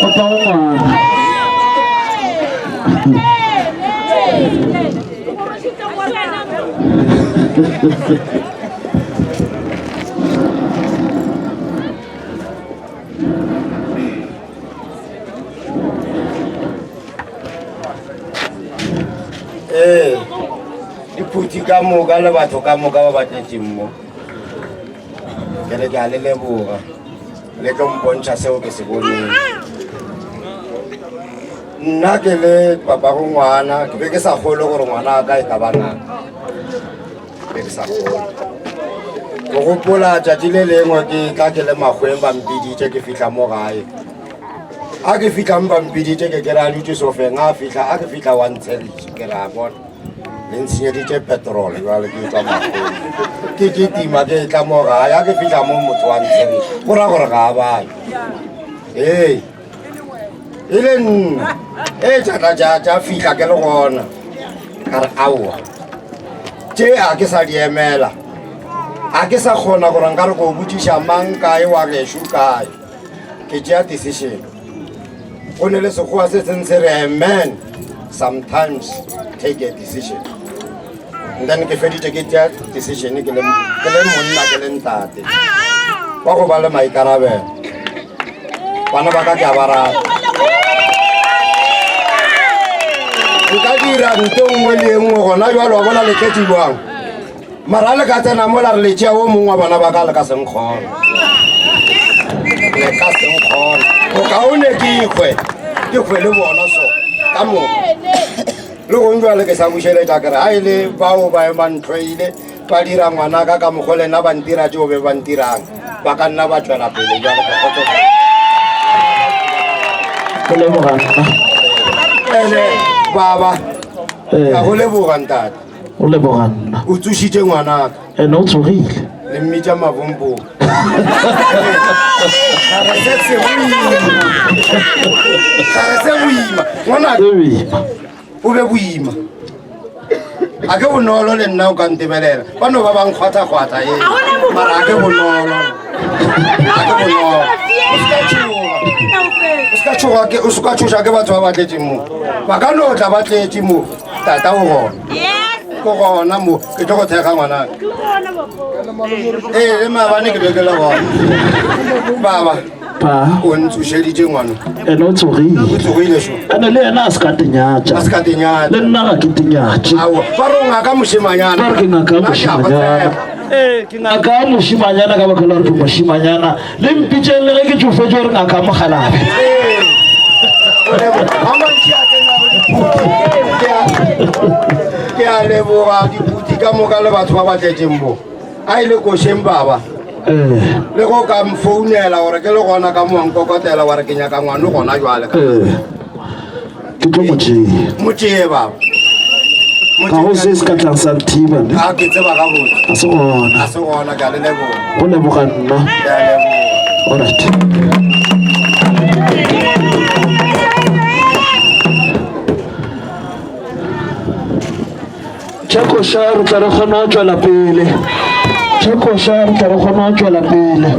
Papa go ngwana. Ee, diphuthi ka moka le batho ka moka ba ba tletšeng mo ke re ke a le leboga le tlo mpontšha seo ke se boneng nna ke le papago ngwana ke be ke sa kgole gore ngwana a ka e ka ba ngaka be ke sa kgole ke gopola tšatši le lengwe ke tla ke le makgweng ba mpiditše ke fihla mo gae a ke fitlhang ba mpiditše ke kere a dutše sofeng a fihla a ke fihla wa ntshegiša ke re a bona le ntshenyeditše petrol jale ke tswa makgweng ke ke tima ke tla mo gae a ke fihla mo motho wa ntshegiša go ra gore ga a bayo ee e le nna e tšatla tša tša fihla ke le gona ka re aowa tše a ke sa di emela a ke sa kgona gore nka re ko botšiša mang kae wa gešo kae ke tšea decision go ne le sekgowa se seng se re a man sometimes take a decision and then ke feditše ke tšea decision ke le ke le monna ke le ntate wa go ba le maikarabelo bana ba ka ke a ba rata nka dira nto nngwe le e nngwe gona jalo wa bona le tletše jwang mara le ka tsena mola re le tšea o mongwe wa bana ba ka le ka senkgona le ka senkgona bokaone ke ikgwe ke kgwe le bona so ka moka le gong jale ke sa bušeletša kere ga e le bao ba ema ntlhoile ba dira ngwana ka ka mokgwa lena ba ntira tšeo be ba ntirang ba ka nna ba tšwela pele jale ke kgotsofala Go leboga nna. ene baba ka go leboga ntate O leboga nna. O tsošitše ngwanaka. Ene o tsogile. Le mmitša mabombong. Ga se se boima. Ga se boima. Ngwanaka. O be boima. A ke bonolo le nna o ka ntebelela. Ba no ba ba nkgwatha-kgwatha ee. Mara a ke bonolo. A ke bonolo. O se ka tšhoga. O se ka tšhoga ke o se ka tšhoša ke batho ba ba tletšeng mo. Ba ka no tla ba tletše mo. Tata o gona. Ko gona mo ke tlo go thekga ngwanaka. Ee le maabane ke be ke le gona. Baba. Pa. O ntsošeditše ngwana. Ene o tsogile. O tsogile šo. Ene le yena a se ka tenyatša. A se ka tenyatša. Le nna ga ke tenyatše. Aowa, ba re o ngaka mošemanyana. Ba re ke ngaka mošemanyana. Ee, ke ngaka mošemanyana ka baka la gore ke mošemanyana. Le mpitšeng le ge ke tšofetše gore ngaka mokgalabje. Ee. A mantši a tsenago diphuti. Ke a leboga diphuti ka moka le batho ba ba tletšeng mo. A ile košeng baba. Eh. Le go ka mfounela gore ke le gona ka mo nkokotela wa re ke nyaka ngwano gona jwale. Eh. Ke tlo mo tšea. Mo tšee baba. Ga go se se ka tlang sa nthiba ne. A ke tseba gabotse. Ga se gona. Ga se gona ke a le leboga. Go leboga nna. Ke a leboga. All right. Tša koša re tla re kgona go tšwela pele. Tša koša re tla re kgona go tšwela pele.